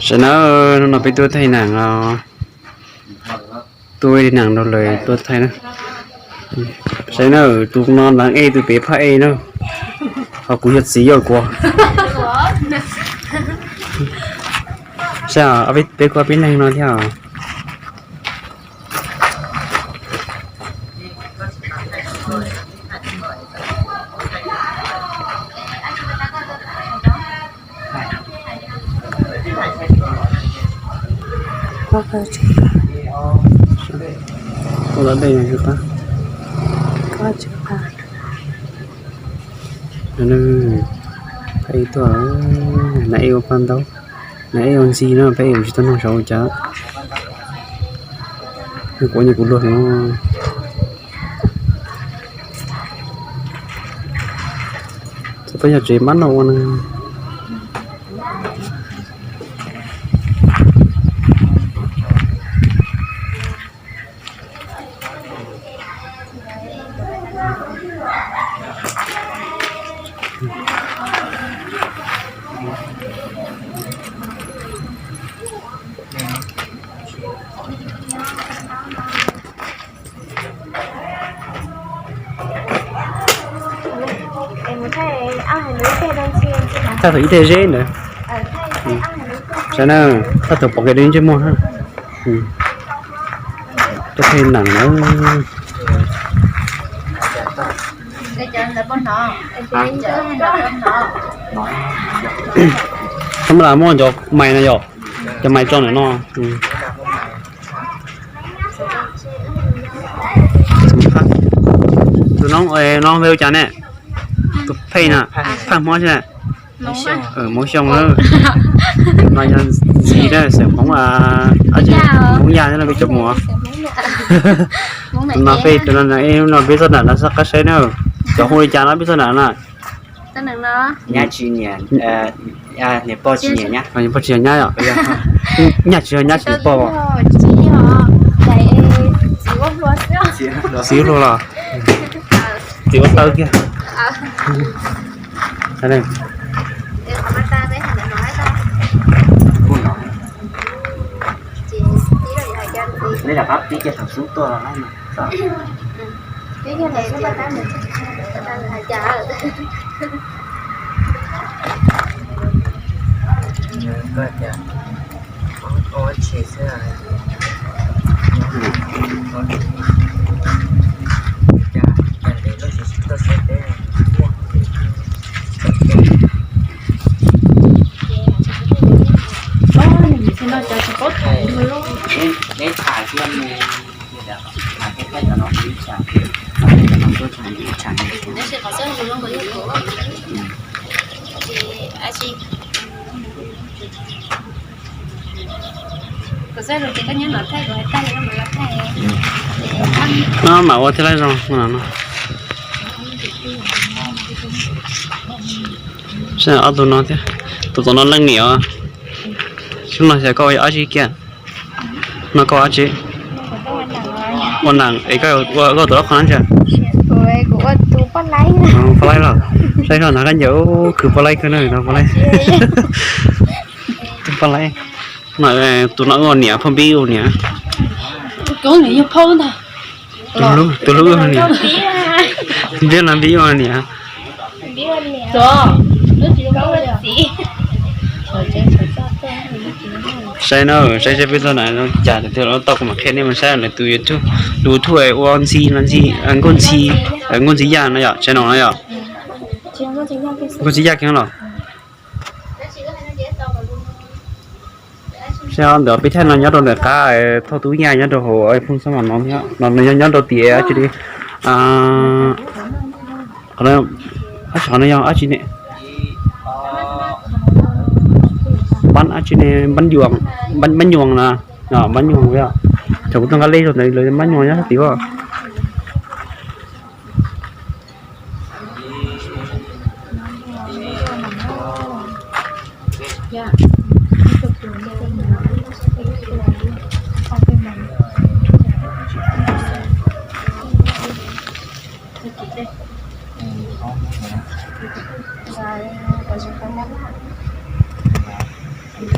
Saib na, hnub no peb tuaj thaij neem os. Tuaj ib neem rau lawv tuaj thaij na. Saib na, tus no neem ej, tus pem phaj ej na. Ho kuv yog txiv yog kuv. Saib, peb kuj peb leeg no thiab. Peb tuaj, neem ej ua paj ntaub, neem ej ua ntxi no, peb ej tsis tau noj saud ua cas. Kuv ua nyuag kuv luag no. Txog peb yog tsev mab noj ua no. Thaij thaum ib teg zeb ntawd. Saib na, thaij thaum pom kev deb ntsej muag na. Tuaj thaij neem na. Thaum mas muaj cov mais no yom, cov mais tso ntawm no. Tus no, no hu ua cas ne? Tus pheej na, phaj Hmoob xwb na. Hmoob Xyooj na. No yog ntxi na, xeem Hmoob, Hmoob Yaj thiab no peb cov muam. Tus no peb, tus no no peb txoj nam no soj qab saib na. Cov hu li cas no peb txoj nam na. Nyab tsis nyiam, niam pog tsis nyiam nyab. Niam pog tsis nyiam nyab yom? Nyab tsis yog nyab tsis pog. Txiv ua hluas los? Txiv ua taw kiag. Neb rov qab pib kiag thaum xub tuaj los. Neb tham kiag mus. No mam ua thiaj li zoo no. Saib ob tug no thiab, tus tom no leej niam os. Xyov no xyov koj ua dab tsi kiag. No koj ua dab tsi? Ua neem es koj ua koj tus lub qhov no ntsia. Poj laib los? Saib no na, koj ncaws khwv poj laib kawg na, no poj laib. Tus poj laib. No tus no ua niam, phauj Npib ua niam. Tus hlub, tus hlub ua niam. Npib no Npib ua niam. Saib no, saib saib peb txoj nam no cas tiag tiag los tau kuv mam qhia nej mus saib lawv tus YouTube, tus YouTube ua ntxi no, ntxi, nkauj ntxi, nkauj ntxi Yaj no yom, channel no yom. Nkauj ntxi Yaj kiag los. Saib ntawm peb thaij no nyob rau ntawm qab thauj tub Yaj nyob rau hauv phooj xab mas no thiab, no nyob rau tias dab tsi li, qhov no yog dab tsi ne? Npab dab tsi ne? Npab nyuam, npab nyuam na, npab nyuam. Thaum kuv tuaj nqa lej rau ntawd lawv npab nyuam nyob sab tid os. Thaum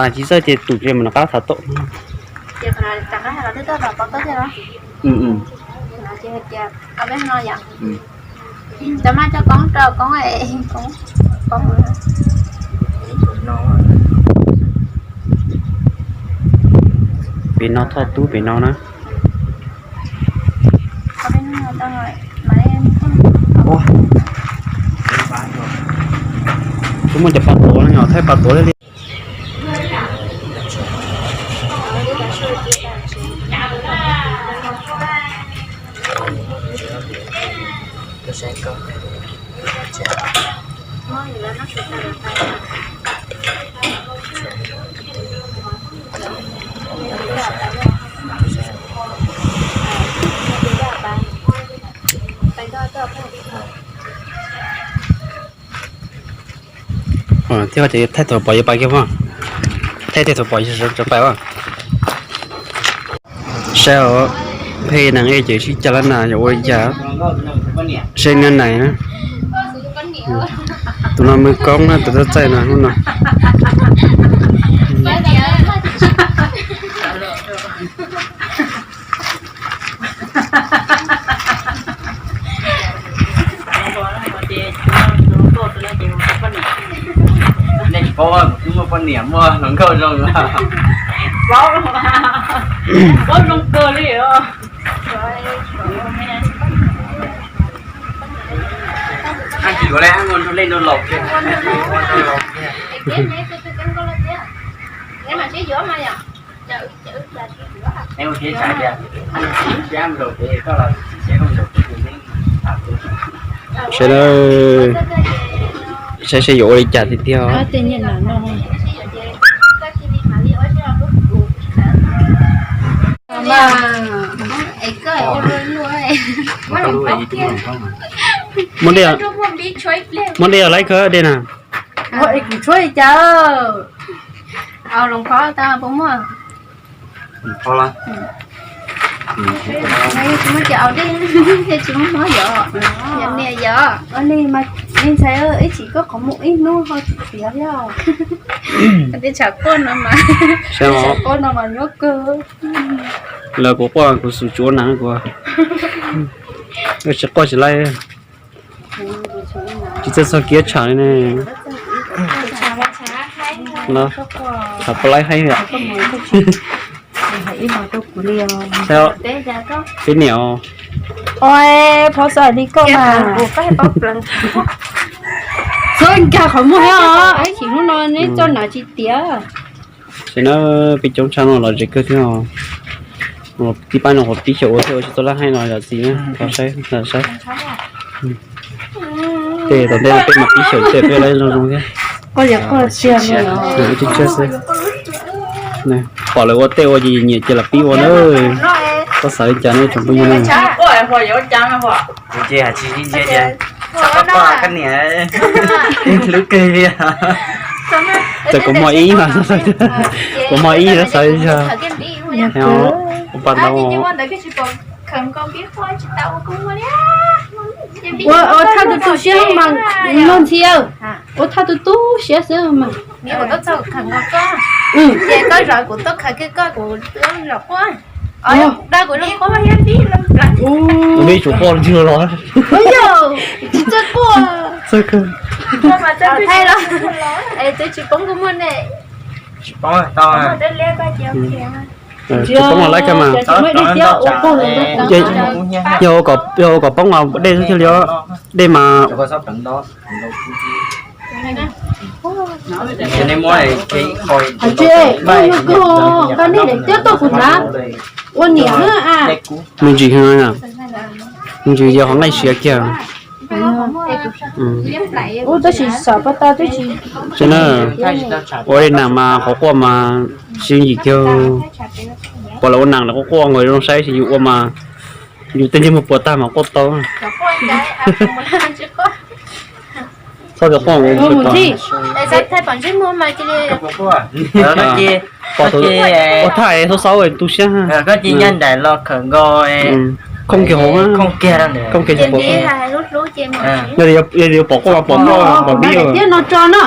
tsis txawj ces tus ces mas nws qab thaum tau. Pem no thoj tub pem no na. Kuv muaj cov pas tuav no yog thaij pas tuav li. Thiab ces thaij thaum pom yuav pais kiag, thaij thaum pom yuav pais. Saib os, pheej nees ej ces sib cag lab nas yog ua li cas. Saib nab nais na. Tus no mws koob na, tus txaij txaij no hnub no. Nej tsis paub kuv twb muaj poj niam muaj hluas nkauj zoo. Paub zoo kawg li os. Tsis yuav li, ua nrog leej nrog laus kiag. Sawv daws saib seb yuav ua li cas tiag tiag. Muab dej, muab dej laib kawg dej na. Kuv tshuab li cas? Au, loos phov tau puas muaj? Tsis muaj ces au dej, thiaj tsis muaj mob yom. Yog niam yom. Ua li mas me ntxhais, ib chim koj qhov muag ib hnub ho tsis tiav thiab. Tej tshav quaj no mas, tshav quaj no mas nyuaj kawg. Lawv kuv quaj kuv xum tsuav nas kuv, tsis quaj tsis laib. Tsis txawj txog kiab tshav li ne. Tshav pab laib haib. Peb niam, oi, phov xav li koj mas. Txhob nkag qhov muag thiab os, ib chim hnub no neb txoj nas tsis tiav. Ces na, peb coob tshaj no los ze kawg thiab. Tib pab no qhov pib xyaum ua thiaj ua tsis tau lab haib no yom txiv na, saib saib. Tej tom ntej no peb mas pib xyaum tej peb lab zoo zoo thiab. Ib tug tshiab xwb. Pom lawv ua tej ua ces nyiam ces lam pib ua na. Koj xav li cas ne tsoom phooj ywg na? Kuv ces hais tsis ntsia tias koj niam lub kawg li. Txawm kuv muaj ib mas, kuv muaj ib xav li cas. Ua pa ntau. Ua thaj tu tu siab mas luag ntxhi, ua thaj tu tu siab xwb mas. Ua li tsum quaj ntxig los. Tsis txawj quaj. Txawj kawg. Tsis poob kuv muaj ne. Tsis poob tau. Tsis poob los laib kawg mas. Yog ua kom poob mas dej xwb thiaj li os. Dej mas. Nqa nej daim tiab tuaj kuv hnav ua niam. Me ntsis heev, me ntsis yog qhov nqaij siav kiag. Ub, tab sis xav pab tau twb tsis. Ua li nas mas qhov quaj mas sib ntsis kiag. Pom lawv ua nas lawv quaj quaj nkaus zoo saib, tab sis yus ua mas yus tej ntsej muag puas tag mas quaj tau. Txhob pov pob, pom thaij xauv xauv tu siab. Khooj kiag hauv, khooj kiag, khooj kiag. Yog yuav pom koj los pom nploj pom dib no tso na.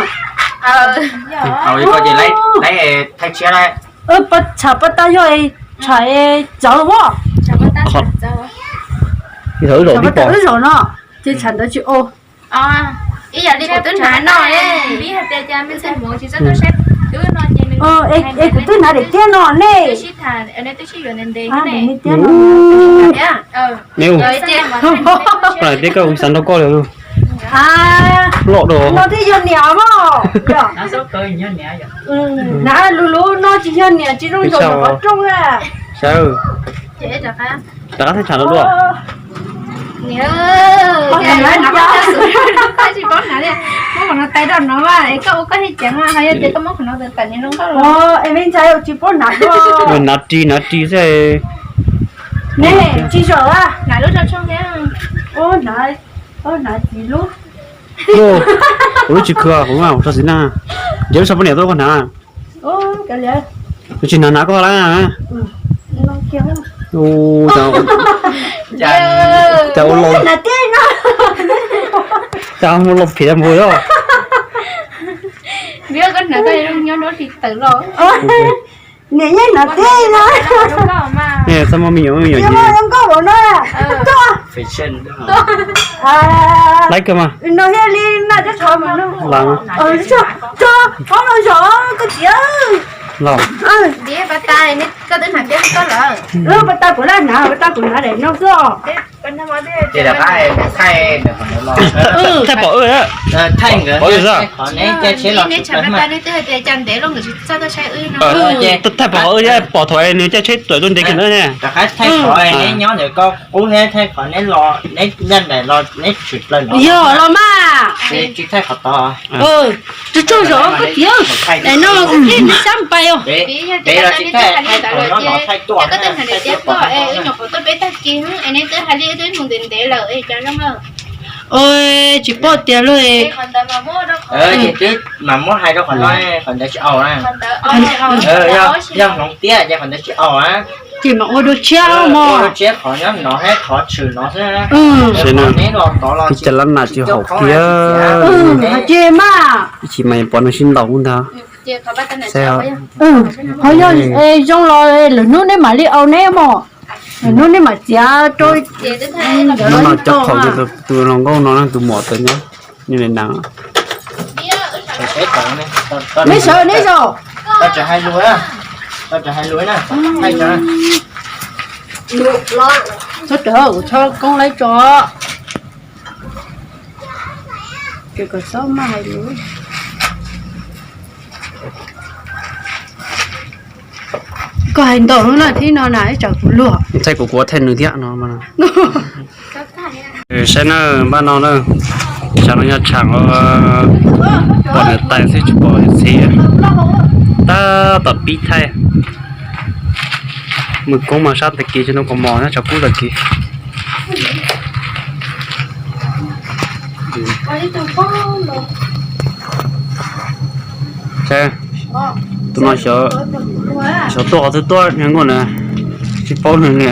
Tsham paj tag yog tsham txawv as. Wb zaum no ces tsham ntawd tsis ua. Es kuv twb hnav daim tiab no ne. Koj hnav tiab koj xav nrog koj li. Loj dua no thiaj yog niam mog. Hnav lus lus no tsis yog niam tsis zoo nkaus qhov rooj a. Rov qab thaij tsham no dua. Hnav ris hnav ris xwb. Kuv lub tsis khw, kuv tso txiv na. Nrhiav lub tsho poj niam tuaj koj hnav. Kuv tsis hnav hnav koj lawm. Cas ua loj, cas ua loj phiv mus yog. Niam yeej hnav tib no. Txhob muaj me nyuam me nyuam zoo nkauj ua no. Laib kawg mas. No thiaj li noj cov tsho mas no. Los, ob los zom koj txiv. Los, pas tas kuv laj hnav, pas tas kuv hnav daim no xwb os. Thaij pom wb, pom wb xwb. Thaij pom wb thiab pom thaum nws caij tsheb tuaj tuaj ntev kiag ntawd ne. Rov qab thaij qhov neb nyob ntawm koj qub thiab thaij qhov neb los, neb ncaj nraim los neb tshwm plaws no. Yog los mas. Tsis thaij qhov tod. Tsaug zog koj txiv, daim no los kuv thiaj neb xab pais os. Peb los tsis thaij, thaij qhov no thaij tuaj, thaij tuaj. Ua tsis paub tias luag Ces twb mas muab hais rau qhov no, qhov ntawd tsis aus na. Yog hloov tiab ces qhov ntawd tsis aus na. Ces mas ua dua tshiab mog. Ua dua tshiab qhov nyob no thiab qhov tshwm no xwb. Qhov neb los tod los tsis, cas lab nas tsis haum tiag. Ces mas ib chim mas yuav pom nws sib ntaus ntag. Qhov yog zoo los lwm hnub neb mam li aus neb mog. Lwm hnub neb mam txiav rau. No cov qhaum tus hluas nkauj no tus muam tawm nyob, nws na. Neb sawv, neb zaum. Tau tsis hais lus, tau tsis hais lus na. Txhob rawv, kuv txhob koob laib tso. Ces kom txhob maj hais lus. Koj hais ntau lub no thiab no na, ib tsam kuv luag. Thaij kuv, kuv thaij nws thiab no. Saib na, npaj no na, tsam no nyob tsam pom niam tais xwb tsis pom niam txiv. Tab tom pib thaij. Mus koob mas sab tag kis tsis tau kos mos nyob tsam kub tag kis. Tus no xyov, xyov tuaj qhov twg tuaj niag nkauj na, tsis paub nws li.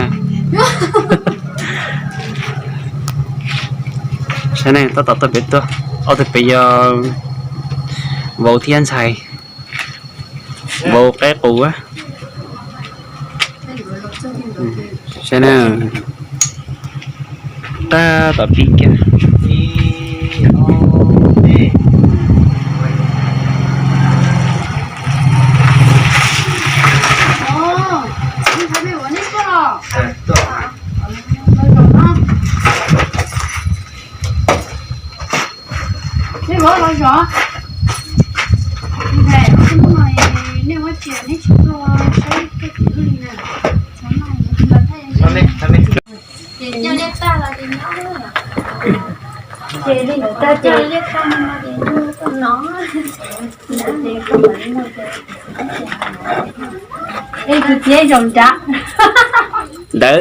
Saib ne, tab tom tuaj pem tuaj, ob tug pem yog vauv thiab ntxhais, vauv qaib qus. Saib na, tab tom pib kiag. Nej los zov. Nej ua cas nej tsis tuaj saib koj txiv li na? Ces coj liaj tag los ces nyob, ces li ntawd tag ces liaj tag no ces nyob no. Es tus txiv zaum nrad. Ntawd.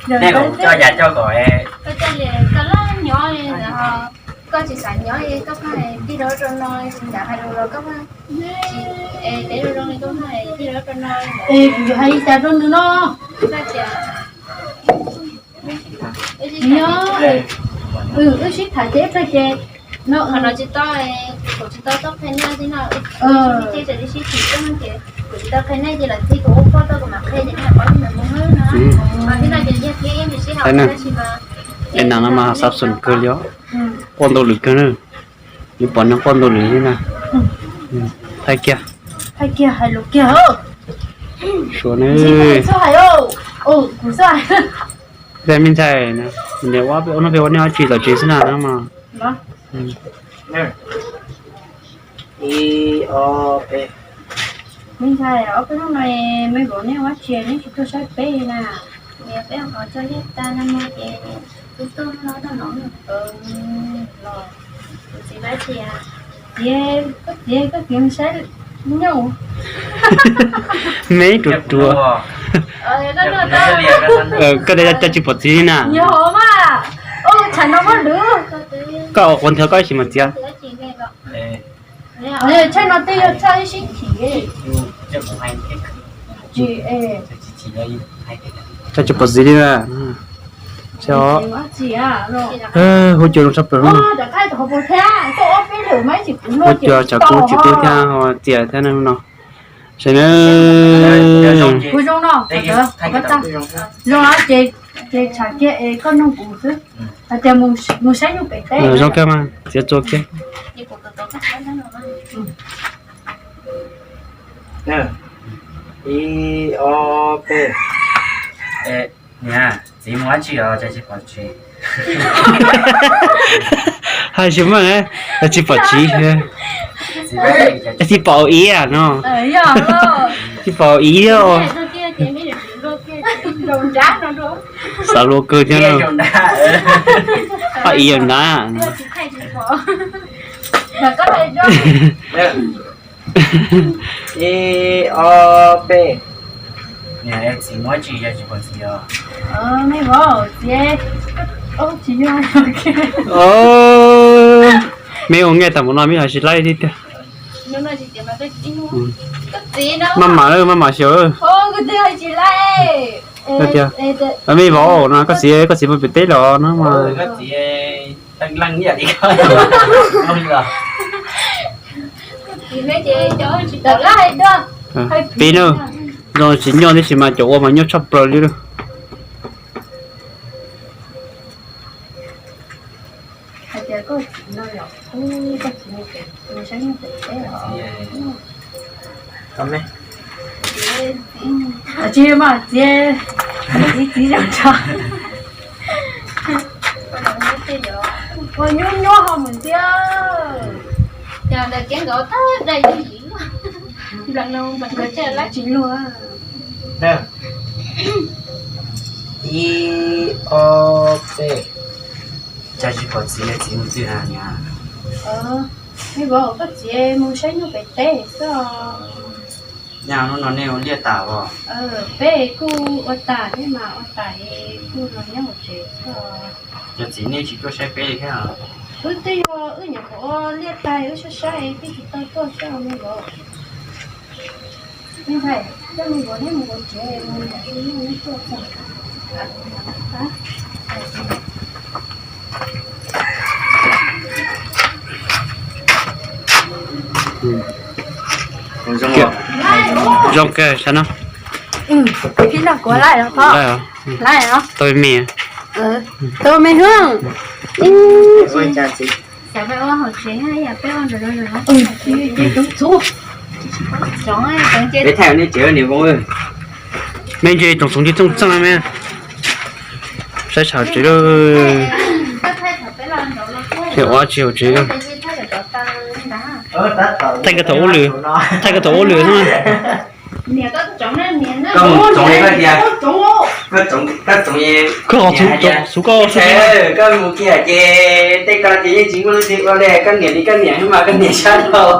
Nej kuv coj yam coj kom, koj coj li koj laj nyob li ntawd ho. Koj tsis xav nyob, koj pheej tig rov rau no, tsis nrog hais lus los koj pheej, es, es kuv yuav hais li cas rau nws no? Nyob, wb sib tham ces ib pliag ces no, qhov no tsis tau, kuv tsis tau txoj qhia nej thiab no. Ces tsam li sib tham ces kuv tsis tau qhia nej ces lawv txib kuv ua poj tau kuv mam qhia ces nej paub ntawd mus no. Thiab no ces yog thiab ib ntsis sib haum tab sis mas es nas no mas xav xoom kawg li os. Quaj ntau lwm kawg na. Yuav pom neeg quaj ntau lwm li na. Thaij kiag, thaij kiag hais lus kiag. Suav ne, kuv xav, me ntxhais, niam ua peb ua nej dab tsi tom tsev xwb na no mas. Ib ob peb. Me ntxhais, ob peb hnub no me vauv nej ua dab tsi nej tsis tuaj saib peb li na? Peb ua qhov tso yaj tas no ces kuv tuaj no tau no los, kuv txiv, koj txiv, koj txiv mus saib nyuj me ruam ruam. Koj tias cas tsis pom txiv li na? Koj ua quav nthwv koj ib sim mas txiv. Tshaj no tej yog tshaj ib sib chim. Cas tsis pom txiv li na? Hu cuag zoo tshaj plaws. Hu cuag tshav kub tsis kub thiab txias thiab no. Saib na. Zoo ces tshav kiag es koj nug kuv xwb. Hais tias mus saib nyuj pem teb. Zoo kawg mas txiav txua kiag. Ib ob peb. Niam, txiv mus dab tsi os, cas tsis pom tsev? Hais tsis muaj, cas tsis pom tsev? Cas tsis pom ib no? Tsis pom ib. Xav luag kawg thiab no. Paj ib yam nrab. Ib ob peb. Txiv muab tsis yog tsis pom txiv os. Me ua nqaij tas npaum no me hais tsis laib li tiag. Maj mam, maj mam xyaum. Me vauv no koj txiv, koj txiv mus pem teb los no mas. Peb na, zoo tsis nyuaj tib si mas cov ua mas nyuaj tshaj plaws li lawm. Tsis mas txiv, txiv, txiv zoo tso. Ua nyuaj nyuaj ho mus ntiag. Cas ntawm kev nkaus tag dai yim, nplam no nplam no tsis luag. Ib ob peb. Cas tsis pom txiv, txiv mus twg na niam? Me vauv, koj txiv mus saib nyuj pem teb xwb. Nyaj hnub no nej ua liaj tas os? Peb kuj ua tas thiab mas, ua tas kuj los nyob hauv tsev xwb. Cov txiv nej tsis tuaj saib peb li thiab? Wb twb yog wb nyuam qhuav ua liaj tas wb saib saib twb tsis tau tuaj xwb me vauv. Me ntxhais, coj me vauv neb mus hauv tsev, mus nram me nyuj neb tuaj txog. Zoo kawg sav no. Phib nrog kuv laij los pom. Laij no tau me, tau me hwj. Peb thaij nej tsev niam vauv. Me ntsis tsoom txoov tsis txooj txeej me. Saib tshaj tsev lawm. Tsis ua tsis hauv tsev lawm. Thaij koj thaum ub lwm, thaij koj thaum ub lwm no. Koj mus tsoov li koj tias, koj tsoov, koj tsoov, koj mus kiag ces tej ko ces yeej tsis muaj lub twg ua li, koj niam li koj niam mas koj niam sab laug.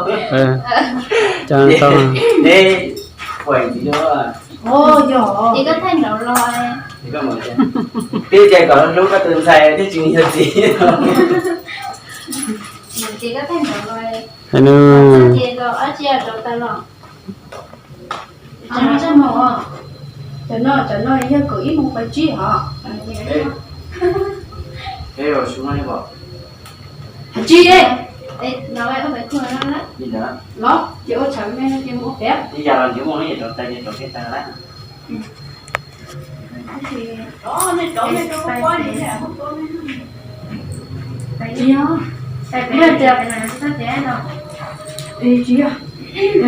Peb tias kom hlub koj tus ntxhais twb tsis yog txiv. Ces koj tag nrho los, ces los ob tsi rau tag los. Cov no, cov no yog kaum ib moos pais tsib hos. Hais tsis, los ces ua tshav me ces mus ua pem. Tsis yog, tsis yog,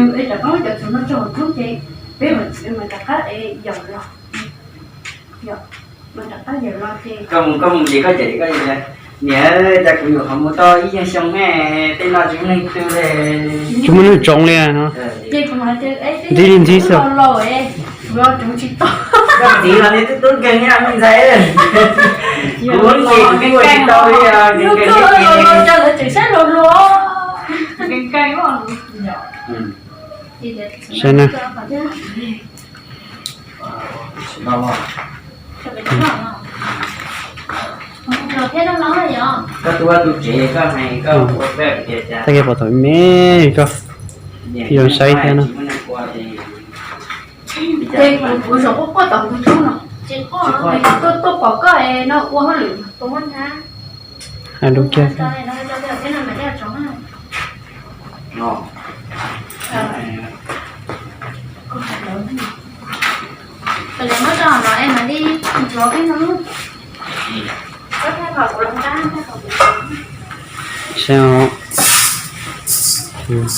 es rov qab muab cov txhuv no tso hauv tshoob ces peb mam rov qab yaum los, mam rov qab yaum los ces. Koj mus, koj mus ces koj cem koj, niam, cas kuv nyuam qhuav mus tau ib nyuag xyoo ne, tej no tsis muaj neeg twg li. Tsis muaj neeg tsoov li no. Ntxib li ntxib xwb. Koj txiv los nej twb tub nkeeg thiab me ntxhais. Kuv ces kuv twb ua tsis tau li, nkeeg nkeeg thiab ces. Saib na. Tag kis pom thaum me koj, pheej yuav saib thiab na. Ces kuv, kuv zaum quaj quaj tom kuv tshoob no, tuaj, tuaj pom koj no ua hauj lwm. Hais lus kiag xwb. Saib os.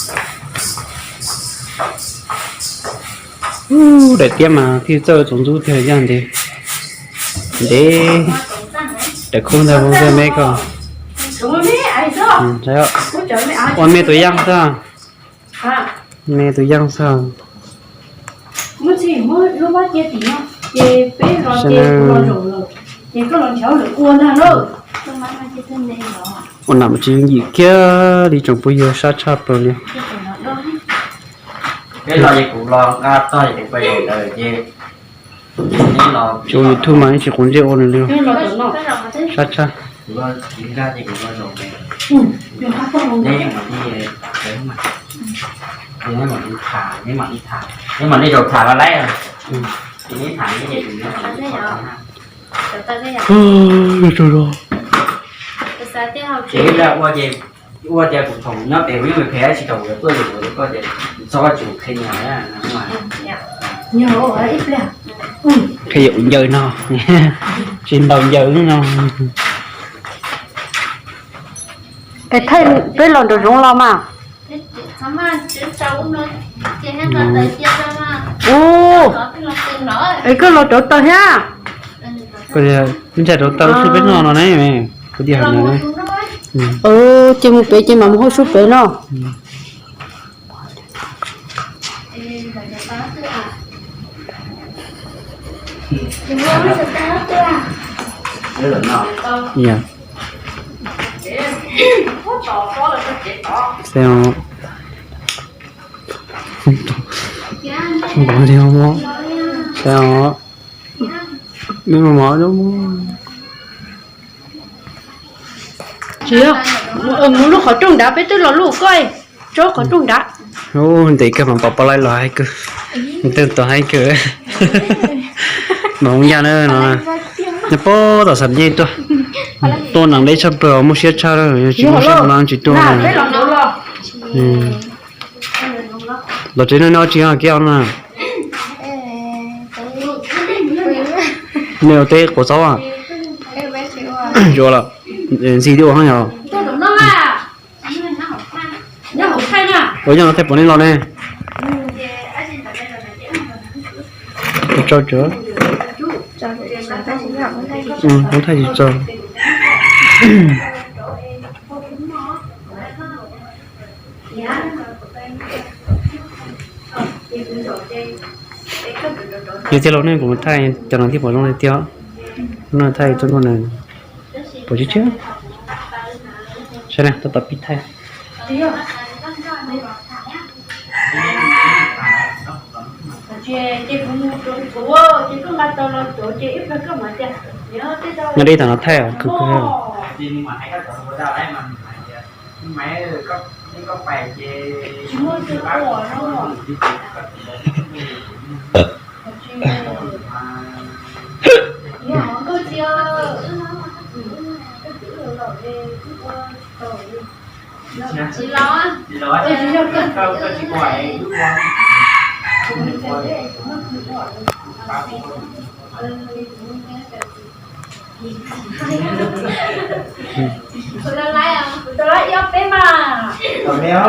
Ub, daim tiab mas thiaj txawj tsaus ntxub tiag yog ntev. Ntev. Daim khub ntag, me koj. Ua me tus yaj xwb. Me tus yaj xwb. Ua nam tsis yooj yim kiag li tsoom phooj ywg, sab tshaj plaws li. Tsuas YouTube mas yeej tsis quav ntsej ua nws li. Sab tshaj. Ua tias kuv thaum nyob pem kuv yeej phem tsis tau kuv tuaj yuav kuv, koj tias txhob tsis qhia niam. Qhia yuav ncaws no, tsis ntaus ncaws li no. Es thaij peb los nraum zoov los mas. Ub, es koj los rauv taws thiab. Ntshai rauv taws xwb peb noj no ne, kuv tias hais no ne. Ces mus pem ces mam mus hauj sub pem no. Npov li os, saib os, nws mos mos. Tsis yog, mus lub qhov rooj nrad, peb twb los lub koj, tso qhov rooj nrad. Ub, ntev kawg mas pom pom laij los hais kawg. Ntev tau hais kawg. Mas hoob yaj na no, nyob puag tom Xam Nyej tuaj. Tuaj nees deb tshaj plaws, muaj siab tshaj, yog tsis muaj siab no tsis tuaj. Los tsev no no tsis yog kiag no. Nej ua teb quav txob a? Tsis ua lawm. Ntxim twb ua yog. Ua yog no thaij pom nej los ne. Tsis txaus, tsis txaus. Thaij tsis txaus. Yog tiag los ne, kuv mus thaij cov no thiaj pom zoo li tiag. No thaij txoj nkauj na, pom tsis tseeb. Saib na, tab tom pib thaij. Nyob deb tam no thaij os, kawg kawg. Tsis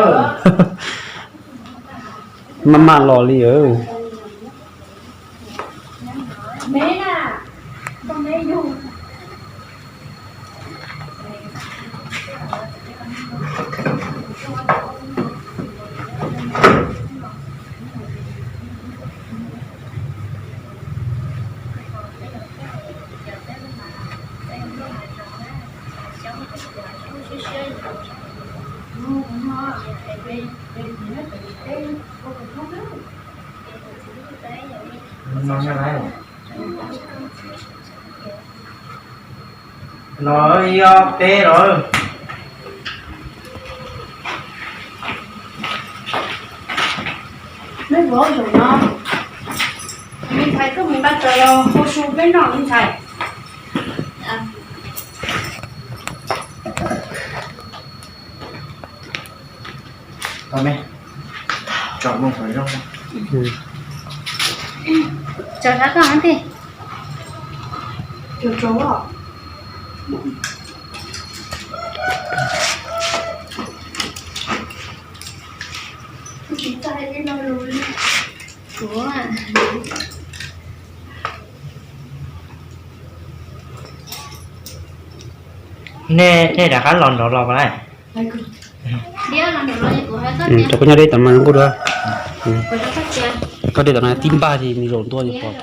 los. Maj mam los li. Los yog peb los. Neb puas zaum no, me ntxhais koj mus nqa cov los hau su peb noj me ntxhais. Tso sab koj na tej. Nej, nej rov qab los nrov los pas lawm. Rau koj nyob deb tas mas zoo nkauj dua. Koj deb tas no tib npaj ces nws zaum ntua ces pom.